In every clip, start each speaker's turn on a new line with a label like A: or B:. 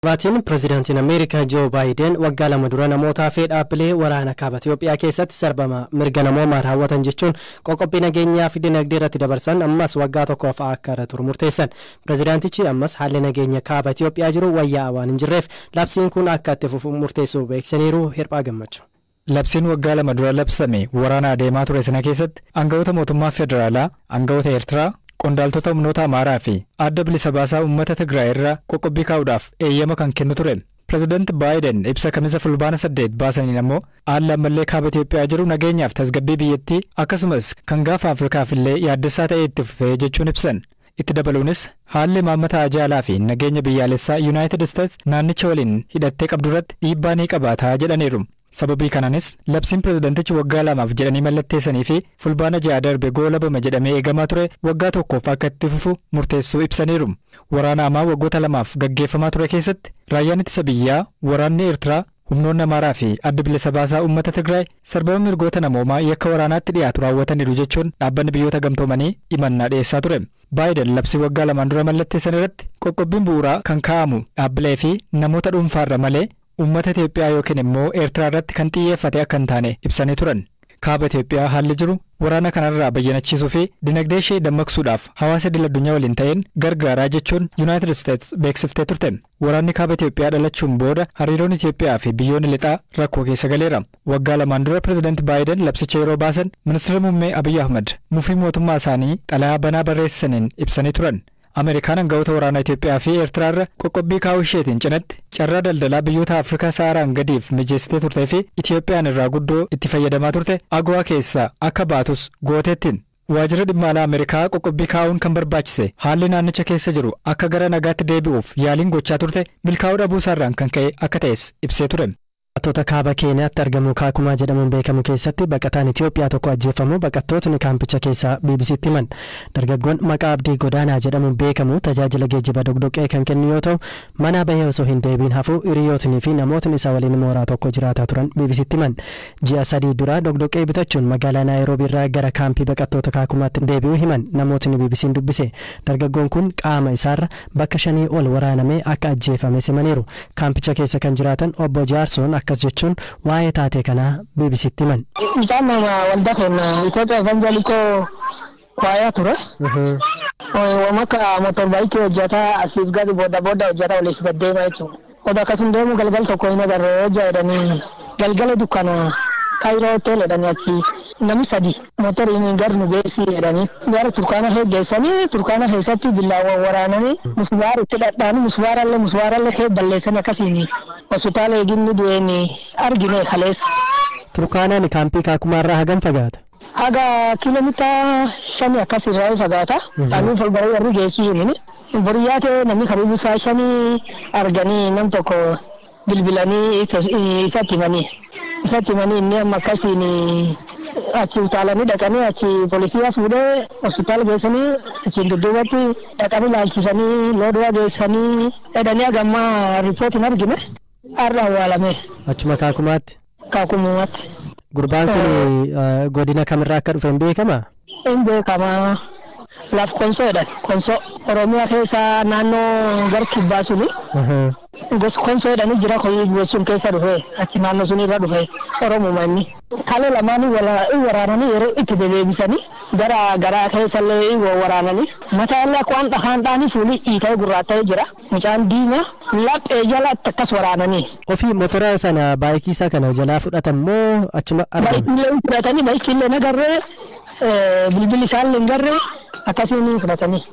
A: Baatiin pirezidaantiin Ameerikaa Joo Baayiden waggaa 2 dura namootaa fi dhaabbilee waraana kaaba Itoophiyaa keessatti sarbama mirga namoomaa raawwatan jechuun qoqqobbii nageenyaa fi dinagdee irratti dabarsan ammas waggaa tokkoof akka irra turu murteessan. Pirezidaantichi ammas haalli nageenya kaaba Itoophiyaa jiru wayyaa'aa waan hin jirreef labsiin kun akka itti fufu murteessuu beeksisaniiru. Hirphaa Gammachuu.
B: Labsiin waggaa 2 dura labsame waraana adeemaa ture sana keessatti aangawoota mootummaa federaalaa, aangawoota Eertiraa, qondaaltota humnoota Amaaraa fi adda bilisa baasaa uummata Tigraay irraa qoqqobbii kaa'uudhaaf eeyyama kan kennu ture. Pireezidaanti Baayiden ibsa Kamisa Fulbaana 8 baasaniin ammoo haalli ammallee kaaba Itoophiyaa jiru nageenyaaf tasgabbii biyyattii akkasumas kan gaafa Afrikaaf illee yaaddessaa ta'ee itti fufee jechuun ibsan. Itti dabaluunis haalli imaammata ajaalaa fi nageenya biyyaalessaa Yuunaayitid Isteets naannicha waliin hidhattee qabdurratti dhiibbaa ni qabaataa jedhaniiru. Sababii kanaanis labsiin pireezidaantichi waggaa 2 jedhanii mallatteessanii fi Fulbaana 6 darbe goolabama jedhamee eegamaa ture waggaa 1 akka itti fufu murteessuu ibsaniiru. Waraana hamaa waggoota 2 gaggeeffamaa ture keessatti raayyaan ittisa biyyaa, waraanni Eertiraa, humnoonni Amaaraa fi adda bilisa baasaa uummata Tigraay sarbama mirgoota namoomaa yakka waraanaatti dhiyaatu raawwataniiru jechuun dhaabbanni biyyoota gamtoomanii himannaa dhiyeessaa ture. Baayiden labsii waggaa 2 dura mallatteessan irratti qoqqobbiin bu'uuraa kan kaa'amu dhaabbilee fi namoota dhuunfaarra malee uummata Itoophiyaa yookiin immoo Eertiraa irratti kan xiyyeeffate akka hin taane ibsanii turan. Kaaba Itoophiyaa haalli jiru waraana kanarraa bayyanachiisuu fi dinagdee ishee dammaqsuudhaaf hawaasa idil addunyaa waliin ta'een gargaaraa jechuun Yuunaayitid Isteets beeksiftee turte. Waraanni kaaba Itoophiyaa dhalachuun booda hariiroon Itoophiyaa fi biyyoonni lixaa rakkoo keessa galeera. Waggaa 2 dura pireezidaanti Baayiden labsicha yeroo baasan ministeerri muummee Abiyyi Ahmad mufii mootummaa isaanii xalayaa banaa barreessaniin ibsanii turan. Ameerikaan aangawoota waraanaa Itoophiyaa fi Eertiraa irra qoqqobbii kaa'uu isheetiin cinatti carraa daldalaa biyyoota Afrikaa Saharaan gadiif mijeessitee turtee fi Itoophiyaan irraa guddoo itti fayyadamaa turte AGOA keessaa akka baatus gooteettiin. Waajjirri dhimma alaa Ameerikaa qoqqobbii kaa'uun kan barbaachise haalli naannicha keessa jiru akka gara nagaatti deebi'uuf yaaliin gochaa turte milkaa'uu dhabuu isaarraan kan ka'e akka ta'es ibsee ture.
A: Baqattoota kaaba Keeniyaatti argamu Kaakumaa jedhamuun beekamu keessatti baqataan Itoophiyaa tokko ajjeefamu baqattootni kaampicha keessaa BBCtti himan. Dargaggoon maqaa Abdii Godaanaa jedhamuun beekamu tajaajila geejjiba doqdoqqee kan kennu yoo ta'u mana bahee osoo hin deebiin hafuu hiriyootnii fi namootni isa waliin mooraa tokko jiraataa turan BBCtti himan. Ji'a 3 dura doqdoqqee bitachuun magaalaa Naayiroobii irraa gara kaampii baqattoota Kaakumaatti deebi'uu himan namootni BBC'n dubbise. Dargaggoon kun qaama isaarra bakka 5 ol waraanamee akka ajjeefame simaniiru. Kaampicha keessa kan jiraatan obbo Jaarsoon akkas jechuun waa'ee taatee kanaa BBCtti himan.
C: Mucaan nama waldaa keenya Itoophiyaa Evangelikoo kwaayaa ture. Akka motorbaayikii hojjetaa asiif gadi booda booda hojjetaa oliif gad deema jechuudha. Oda akkasuma deemu galgal tokko hin agarre hojjaa jedhanii galgala dukkana Kaayiroo hotel jedhanii achi namni 3 motorii gar nu geessi jedhanii gara Turkaana geessanii Turkaana keessatti billaawwan waraananii musbaara itti dhadhaanii musbaarallee kee balleessanii akkasiin hospitaala eeginni du'een argine kaleessa.
A: Turkaanaan kaampii Kaakumaarraa hagam fagaata?
C: Haga kiiloomeetira 5 akkas irraa fagaata. Kaampii fulbarii warri geessu suniin boriyyaa ta'e namni karibu isaa 5 arganii nam tokko bilbilanii isatti himanii. Isatti himanii inni amma akkasiin achi utaalanii dhaqanii achi poolisiyaa fuudhee hospitaala geessanii achiin dudduubatti dhaqanii laalchisanii loodwaa geessanii jedhanii hagamma riippoot hin argine har'a awwaalame.
A: Achuma Kaakumaatti?
C: Kaakumaatti.
A: Gurbaan kun godina kamirraa akka dhufe hin beekamaa?
C: Hin beekamaa. Laf Konsoo jedhan. Konsoo Oromiyaa keessa naannoo gara kibbaa suni. Gosa Konsoo jedhanii jira gosuun keessa dhufe achi naannoo sun irra dhufe Oromuma inni. Kalee lamaanii waraananii yeroo itti dedeebisanii gara garaa keessallee waraananii mataa illee akka waan dhahaan dhaanii fuulii dhiitee gurraata'ee jira. Mucaan diimaa laphee jalatti akkas waraananii.
A: Ofii motora sana baayikii isaa kana jalaa fudhatan moo achuma argame?
C: Baayikiillee fudhatanii baayikiillee nagarree bilbilli isaallee hin garree akkasiin fudhatanii.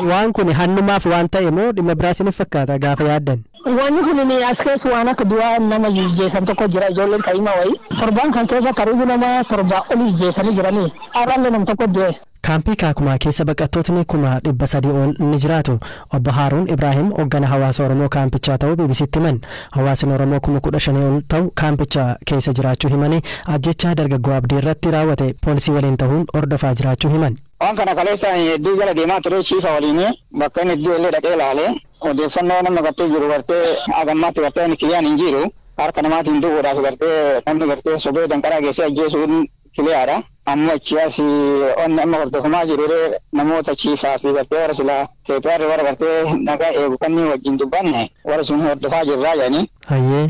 A: Waan kun hannumaaf waan ta'e moo dhimma biraa isiniif fakkaata gaafa yaaddan?
C: Wanni kun as keessa waan akka du'aa nama jijjeessan tokko jira ijoolleen ka'imaa wayii. Torbaan kan keessa karibu nama 7 ol jijjeessanii jiranii. Har'allee nam tokko du'e.
A: Kaampii Kaakumaa keessa baqattootni 300,000 ol ni jiraatu. Obbo Haaruun Ibraahim hoggana hawaasa Oromoo kaampichaa ta'uu BBCtti himan. Hawaasni Oromoo 15,000 ol ta'u kaampicha keessa jiraachuu himanii ajjechaa dargaggoo Abdii irratti raawwate poolisii waliin ta'uun hordofaa jiraachuu himan.
D: Waan kana kaleessa hedduu jala deemaa ture chiifa waliin bakka inni iddoo illee dhaqee ilaale odeeffannoo nama gartee jiru gartee hagammaatti gartee inni kiyyaan hin jiru harka namaatiin du'uudhaaf gartee namni gartee sobee danqaraa geessee ajjeesuun Kiliyaadha. Ammoo achi as onni amma hordofamaa jiru namoota chiifaa fi gartee warra silaa KPR warra gartee nagaa eegu kanneen wajjin dubbanne warra sun hordofaa jirraa jedhanii.
A: Hayyee.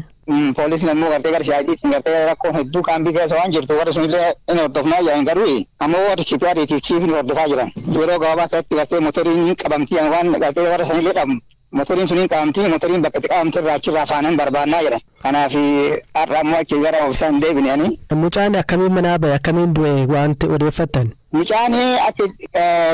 D: Poolisiin ammoo gartee gara siyaasiitiin gartee rakkoon hedduu kaambii keessa waan jirtu warra sun illee inni hordofnaa jiran garuu ammoo warri KPRtiif chiifni hordofaa jiran. Yeroo gabaabaa keessatti gartee motoriin qabamtii waan gartee warra sanillee dhabu. Motoriin sun hin qabamtii motoriin bakka itti qabamte irraa achirraa faanaan barbaannaa jedhan. Kanaaf har'a ammoo achi gara ofiisaan hin deebine.
A: Mucaan akkamiin manaa bahe akkamiin du'e wanti odeeffattan?
D: Mucaan akka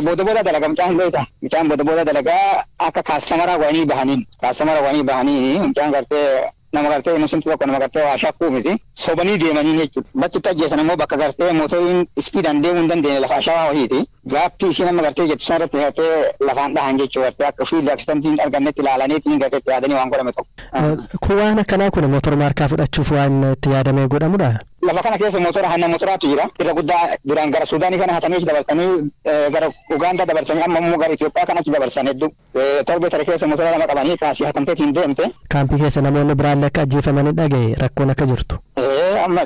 D: booda booda dalaga mucaan beekta. Mucaan booda booda dalagaa akka kaastamaraa wayii bahaniin. Kaastamara wayii bahaniin mucaan gartee nama gartee innocent tokko nama gartee waa shakkuu miti. Sobanii deemanii jechuudha. Bakki itti ajjeesan immoo bakka gartee motoriin ispiidhaan deemuu hin dandeenye lafa ashawaa wayiiti. Gaaffii ishee nama gartee jettu sana irratti gartee lafaan dhahan jechuudha. Gartee akka fiildi aksidantiin argannetti ilaalaniitiin gartee itti yaadanii waan godhame tokko.
A: Kun waan akkanaa kun motora maarkaa fudhachuuf waan itti yaadamee godhamudha.
D: Lafa kana keessa motora hanna motoraatu jira. Irra guddaa duraan gara Suudaanii kana hatanii dabarsanii gara Ugaandaa dabarsanii amma immoo gara Itoophiyaa kanatti dabarsan hedduu. Torbee tare keessa motora lama qabanii kaasii hatamteetiin deemte.
A: Kaampii keessa namoonni biraallee akka ajjeefamanii dhagaye rakkoon akka jirtu.
D: Amma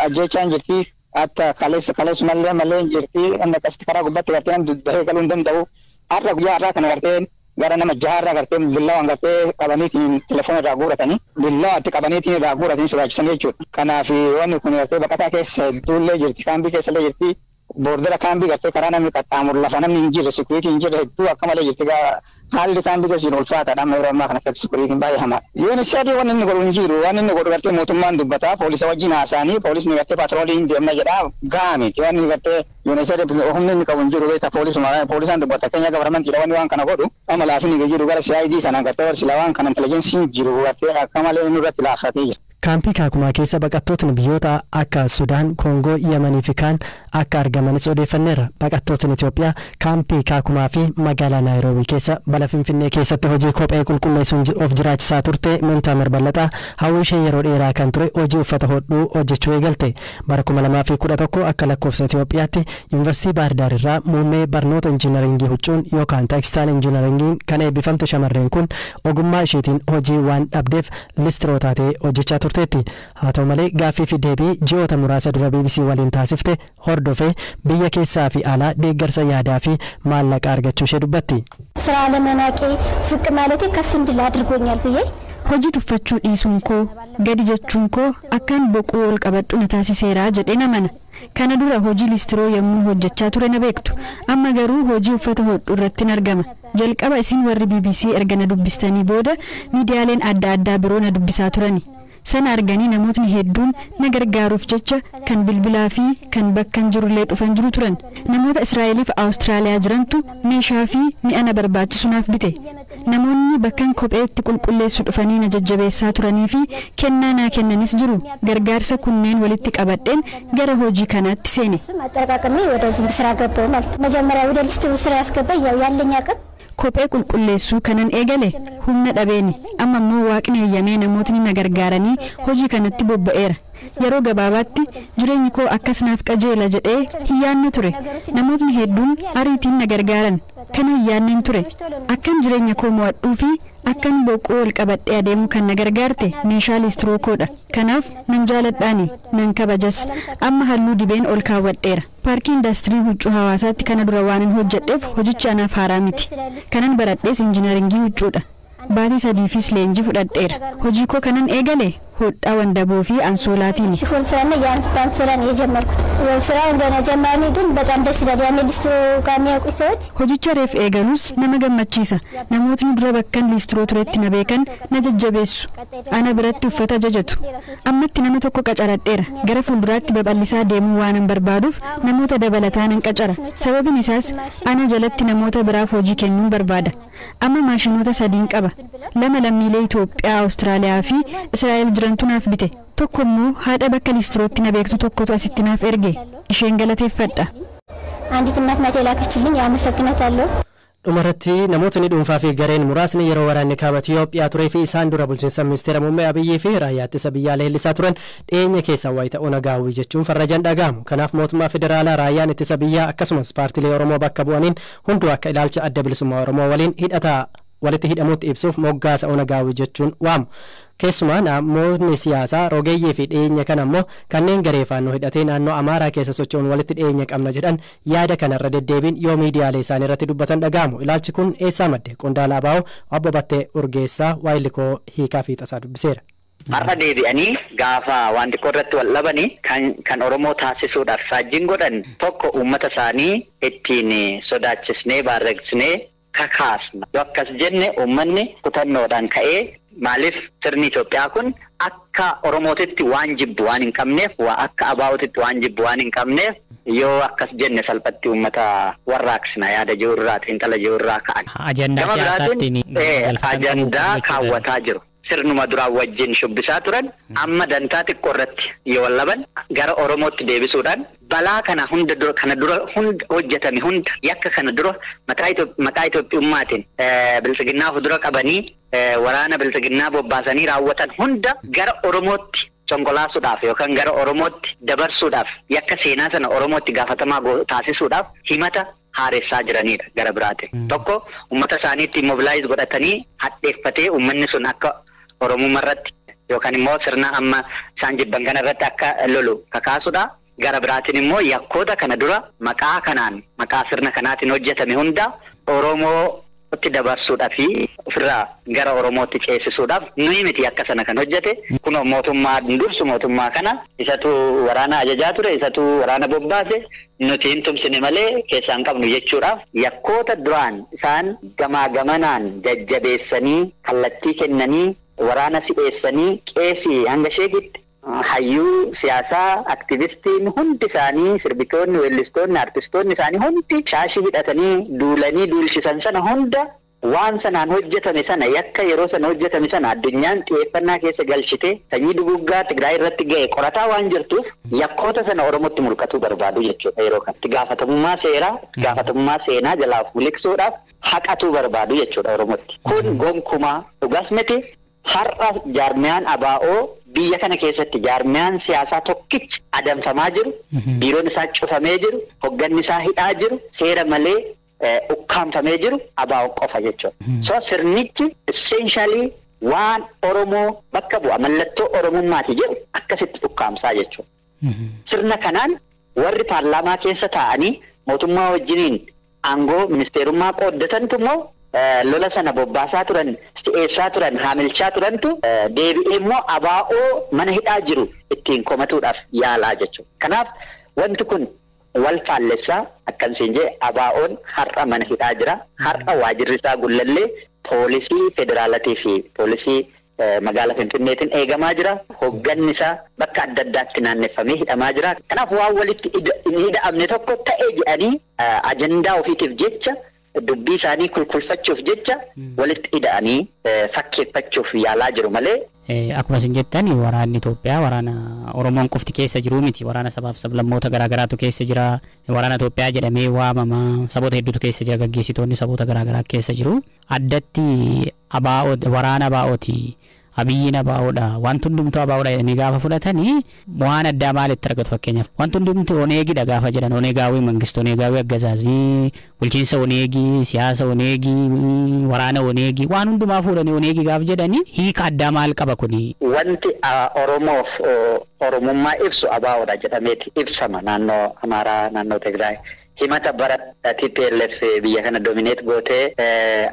D: ajjeechaan jirti. Hatta kaleessa kaleessumallee malee jirti. Namni akkasitti karaa gubbaatti gartee namni bahee galuu hin danda'u. Har'a guyyaa har'aa kana gartee gara nama jaharraa gartee billawaan gartee qabaniitiin telefoona irraa guuratanii billawaa itti qabaniitiin irraa guuratanii sodaachisanii jechuudha. Kanaaf wanni kun gartee baqataa keessa hedduullee jirti kaambii keessallee jirti. Boordera kaambii gartee karaa namni qaxxaamuru lafa namni hin jirre sikuriitii hin jirre hedduu akka malee jirti. Haalli kaambii keessa jiru ulfaataadha amma yeroo ammaa kana keessatti sikuriitiin baay'ee hamaadha. Yoon isaanii waan inni godhu hin jiru waan inni godhu gartee mootummaan dubbataa poolisa wajjin haasa'anii poolisni gartee paatroolii hin deemna jedhaa gahaa miti waan inni gartee yoon isaanii humni inni qabu hin jiru beektaa poolisuma poolisaan dubbata keenya gavarmentiidha wanni waan kana godhu amma laafinni jiru gara CID kanaan gartee warri silaa waan kana intelijensiin jiru gartee akka malee nurratti laaffatee jira.
A: Kaampii Kaakumaa keessa baqattootni biyyoota akka Sudaan, Koongoo, Yemanii fi kaan akka argamanis odeeffanneerra. Baqattootni Itoophiyaa kaampii Kaakumaa fi magaalaa Naayiroobii keessa bala Finfinnee keessatti hojii kophee qulqulleessuun of jiraachisaa turte Mintaamir Ballaxaa hawwii ishee yeroo dheeraa kan ture hojii uffata hodhuu hojjechuu eegalte. Bara 2011 akka lakkoofsa Itoophiyaatti Yuunivarsiitii Baahirdaar irraa muummee barnoota injiinaringii huccuun yookaan teekstaayil injiinaringiin kan eebbifamte shamarreen kun ogummaa isheetiin hojii waan dhabdeef listiroo taatee hojjechaa turteetti. Haa ta'u malee gaaffii fi deebii ji'oota muraasa dura BBC waliin taasifte hordofee biyya keessaa fi alaa deeggarsa yaadaa fi maallaqa argachuu ishee dubbatti.
E: ስራ አለመናቄ ዝቅ ማለቴ ከፍ እንድል አድርጎኛል ብዬ
F: Hojii tuffachuu dhiisuun koo gadi jechuun koo akkan boquu ol qabadhu na taasiseera jedhee amana. Kana dura hojii listiroo yommuu hojjechaa ture na beektu. Amma garuu hojii uffata hodhuu irratti argama. Jalqaba isin warri BBC erga na dubbistanii booda miidiyaaleen adda addaa biroo na dubbisaa turani. Sana arganii namootni hedduun na gargaaruuf jecha kan bilbilaa fi kan bakkan jirullee dhufan jiru turan. Namoota Israa'eliif Awustiraaliyaa jirantu meeshaa fi mi'a na barbaachisu naaf bite. Namoonni bakkan kophee itti qulqulleessu dhufanii na jajjabeessaa turanii fi kennaa naa kennanis jiru. Gargaarsa kunneen walitti qabadheen gara hojii kanaatti seene.
E: አጠራቅሜ ወደዚህ ስራ ገባሁ ማለት ነው። መጀመሪያ ወደ ሊስትሮ ስራ ያስገባኝ ያው ያለኝ አቅም
F: Kophee qulqulleessuu kanan eegale humna dhabeeni. Amma immoo waaqni eeyyamee namootni na gargaaranii hojii kanatti bobba'eera. Yeroo gabaabaatti jireenyi koo akkas naaf qajeela jedhee hin yaadne ture. Namootni hedduun ariitiin na gargaaran. Kana hin yaadneen ture. Akkan jireenya koo mo'adhuu fi akkan boquu ol qabadhee adeemu kan na gargaarte meeshaa liistiroo koodha. Kanaaf nan jaaladhaani nan kabajas. Amma halluu dibeen ol kaawwadheera. Paarkii indaastirii huccuu hawaasaatti kana dura waanan hojjedheef hojichi anaaf haaraa miti. Kanan baradhees injiinaringii huccuudha. Baatii sadiifis leenjii fudhadheera. Hojii koo kanan eegale hodhaa wandaboo fi ansoolaatiin.
E: ሽፎን ስራና የአንስ በአንሶላ ነው የጀመርኩት። ያው ስራውን ገና ጀማሪ ግን በጣም ደስ ይላል። ያኔ ሊስትሮ ጋር የሚያውቁኝ ሰዎች
F: Hojicha reef eegalus nama gammachiisa. Namootni dura bakkan liistiroo turetti na beekan na jajjabeessu. Ana biratti uffata ajajatu. Ammatti nama tokko qacaradheera. Gara fuulduraatti babal'isaa deemuu waanan barbaaduuf namoota dabalataa nan qacara. Sababiin isaas ana jalatti namoota biraaf hojii kennuun barbaada. Amma maashinoota sadiin qaba. Lama lammiilee Itoophiyaa, Awustiraaliyaa fi Israa'el jirantu naaf bite. Tokko immoo haadha bakka liistirootti na beektu tokkotu asitti naaf erge. Isheen galateeffadha.
E: አንዲት እናት ናት የላከችልኝ፣ አመሰግናታለሁ።
A: Dhumarratti namootni dhuunfaa fi gareen muraasni yeroo waraanni kaaba Itiyoophiyaa turee fi isaan dura bulchiinsa ministeera muummee Abiyyi fi raayyaa ittisa biyyaa leellisaa turan dhiyeenya keessa wayita Onagaawwii jechuun farrajan dhaga'amu. Kanaaf mootummaa federaalaa raayyaan ittisa biyyaa akkasumas paartiilee Oromoo bakka bu'aniin hunduu akka ilaalcha adda bilisummaa Oromoo waliin hidhata walitti hidhamuutti ibsuuf moggaasa Onagaawii jechuun waamu. Keessumaa namoonni siyaasaa rogeeyyii fi dhiyeenya kana immoo kanneen garee faannoo hidhatee naannoo Amaaraa keessa socho'uun walitti dhiyeenya qabna jedhan yaada kanarra deddeebiin yoo miidiyaalee isaanii irratti dubbatan dhaga'amu. Ilaalchi kun eessaa madde? Qondaala ABO Obbo Battee Urgeessaa Waayilikoo hiikaa fiixasaa dubbiseera.
D: Har'a deebi'anii gaafa waan xiqqoo irratti wal dhabanii kan Oromoo taasisuudhaaf saajjiin godhan tokko uummata isaanii ittiin sodaachisnee baarreessnee kakaasna. Yoo akkas jenne uummanni kutannoodhaan ka'ee maaliif sirni Itoophiyaa kun akka Oromootitti waan jibbu waan hin qabneef, akka ABOtitti waan jibbu waan hin qabneef yoo akkas jenne salphatti uummata warraaqsina yaada jiru irraa xiinxala jiru irraa ka'an.
G: Ajandaa siyaasaatiin
D: ajandaa kaawwataa jiru. Sirnuma duraan wajjin shubbisaa turan amma dantaa xiqqoo irratti yoo wallaban gara Oromootti deebisuudhaan balaa kana hunda dura kana dura hunda hojjetame hunda yakka kana dura maqaa Itoophiyummaatiin biltsiginnaa fuuldura qabanii waraana biltsiginnaa bobbaasanii raawwatan hunda gara Oromootti conkolaasuudhaaf yookaan gara Oromootti dabarsuudhaaf yakka seenaa sana Oromootti gaafatamaa taasisuudhaaf himata haaressaa jiranidha gara biraatiin. Tokko uummata isaaniitti mobilaayiz godhatanii hadheeffatee uummanni sun akka Oromummaa irratti yookaan immoo sirna amma isaan jibban kana irratti akka lolu kakaasudha. Gara biraatiin immoo yakkoota kana dura maqaa kanaan maqaa sirna kanaatiin hojjetame hunda Oromootti dabarsuudhaa fi ofirraa gara Oromootti ceesisuudhaaf nuyi miti akka sana kan hojjete. Kun mootummaa dursu mootummaa kana isatu waraana ajajaa ture, isatu waraana bobbaase, nuti hin tumsine malee keessaan qabnu jechuudhaaf yakkoota duraan isaan gamaa gamanaan jajjabeessanii kallattii kennanii waraana si'eessanii qeesii hanga sheekitti hayyuu siyaasaa aktivistiin hundi isaanii sirbitoonni, weellistoonni, artistoonni isaanii hundi shaashii hidhatanii duulanii duulchisan sana hunda waan sanaan hojjetame sana yakka yeroo sana hojjetame sana addunyaan xiyyeeffannaa keessa galchite sanyii duguggaa Tigraay irratti ga'e qorataa waan jirtuuf yakkoota sana Oromootti mul'atuu barbaadu jechuudha yeroo kanatti. Gaafatamummaa seeraa, gaafatamummaa seenaa jalaa of miliqsuudhaaf haqatuu barbaadu jechuudha Oromootti. Kun gonkumaa dhugas miti. Har'a jaarmiyaan ABO biyya kana keessatti jaarmiyaan siyaasaa tokkichi adamsamaa jiru, biiroon isaa cufamee jiru, hogganni isaa hidhaa jiru, seera malee ukkaamfamee jiru ABO qofa jechuudha. So sirnichi essentially waan Oromoo bakka bu'a mallattoo Oromummaati jedhu akkasitti ukkaamsaa jechuudha. Sirna kanaan warri paarlaamaa keessa taa'anii mootummaa wajjiniin aangoo ministeerummaa qooddatantu immoo lola sana bobbaasaa turan, si'eessaa turan, haamilchaa turantu deebi'ee immoo ABO mana hidhaa jiru ittiin komatuudhaaf yaalaa jechuudha. Kanaaf wanti kun wal faallessaa akkansiin jee ABO'n har'a mana hidhaa jira. Har'a waajirri isaa Gullallee poolisii federaalatii fi poolisii magaalaa Finfinneetiin eegamaa jira. Hogganni isaa bakka adda addaatti naanneffamee hidhamaa jira. Kanaaf waan walitti hin hidhamne tokko ta'ee jedhanii ajandaa ofiitiif jecha dubbii isaanii kulkulfachuuf jecha walitti hidhanii fakkeeffachuuf yaalaa jiru malee.
G: Akkuma isin jettan waraanni Itoophiyaa waraana Oromoon qofti keessa jiru miti. Waraana sabaaf sablammoota garaagaraatu keessa jira. Waraana Itoophiyaa jedhamee waamama. Saboota hedduutu keessa jira. Gaggeessitoonni saboota garaagaraa keessa jiru. Addatti ABO waraana ABOti. Abiyyiin ABOdha. Wanti hundumtuu ABOdha jedhanii gaafa fudhatanii waan addaa maalitti argatu fakkeenyaaf. Wanti hundumtuu Oneegidha gaafa jedhan Oneegaawii Mangistuu, Oneegaawii Aggazaazii, bulchiinsa Oneegii, siyaasa Oneegii, waraana Oneegii waan hundumaa fuudhanii Oneegii gaafa jedhanii hiika addaa maal qaba kuni?
D: Wanti Oromoof Oromummaa ibsu ABOdha jedhameeti ibsama naannoo Amaaraa, naannoo Tigraay. Himata bara TPLF biyya kana dominate gootee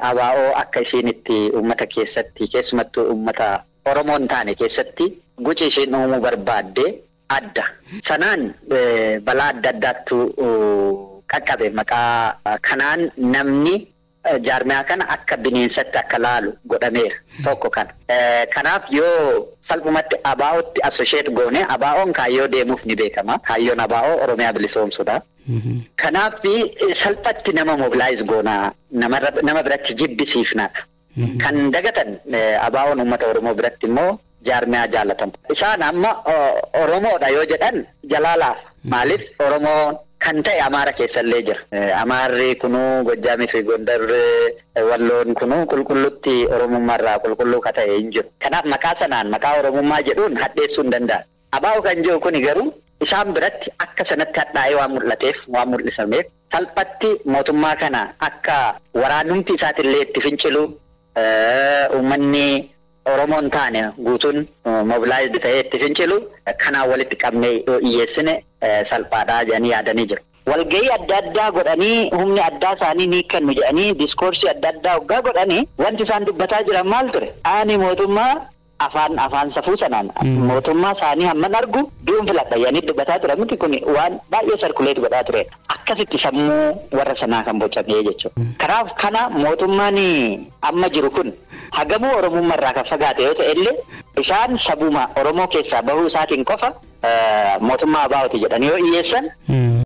D: ABO akka ishiin itti uummata keessatti keessumattuu uummata Oromoo hin taane keessatti guci ishiin uumuu barbaadde adda. Sanaan balaa adda addaattu qaqqabe maqaa kanaan namni jaarmiyaa kana akka bineensatti akka laalu godhameera tokko kana. Kanaaf yoo salphumatti ABOtti associate goone ABO'n kaayyoo deemuuf ni beekama. Kaayyoon ABO Oromiyaa bilisoomsuudha. Kanaaf salphatti nama mobilize goona nama biratti jibbisiifnaadha. Kan dagatan ABO'n uummata Oromoo biratti immoo jaarmiyaa jaalatamu. Isaan amma Oromoodha yoo jedhan jalaalaaf maaliif Oromoon kan ta'e Amaara keessallee jira. Amaarri kunuu Gojjaamii fi Gondar Walloon kunuu qulqullutti Oromummaarraa qulqulluu ka ta'e hin jiru. Kanaaf maqaa sanaan maqaa Oromummaa jedhuun hadheessuu hin danda'an. ABO kan jiru kuni garuu isaan biratti akka sanatti hadhaa'ee waan mul'ateef waan mul'isameef salphatti mootummaa kana akka waraanumti isaatillee itti fincilu Uummanni Oromoon taane guutuun mobilized ta'ee itti fincilu kanaan walitti qabnee yoo dhiyyeessine salphaadhaa jedhanii yaadanii jiru. Walgahii adda addaa godhanii humni addaa isaanii ni kennu jedhanii discoursii adda addaa hoggaa godhanii wanti isaan dubbataa jiran maal ture? Ani mootummaa afaan safuu sanaan mootummaa isaanii hamman argu du'uun filadha jedhanii dubbataa ture miti kun waan baay'ee circulate godhaa ture. Akkasitti sammuu warra sanaa kan bocamee jechuudha. Kanaaf kana mootummaan amma jiru kun hagamuu Oromummaa irraa kan fagaate yoo ta'e illee isaan sabuma Oromoo keessaa bahuu isaatiin qofa mootummaa abaa'ooti jedhanii yoo dhiyyeessan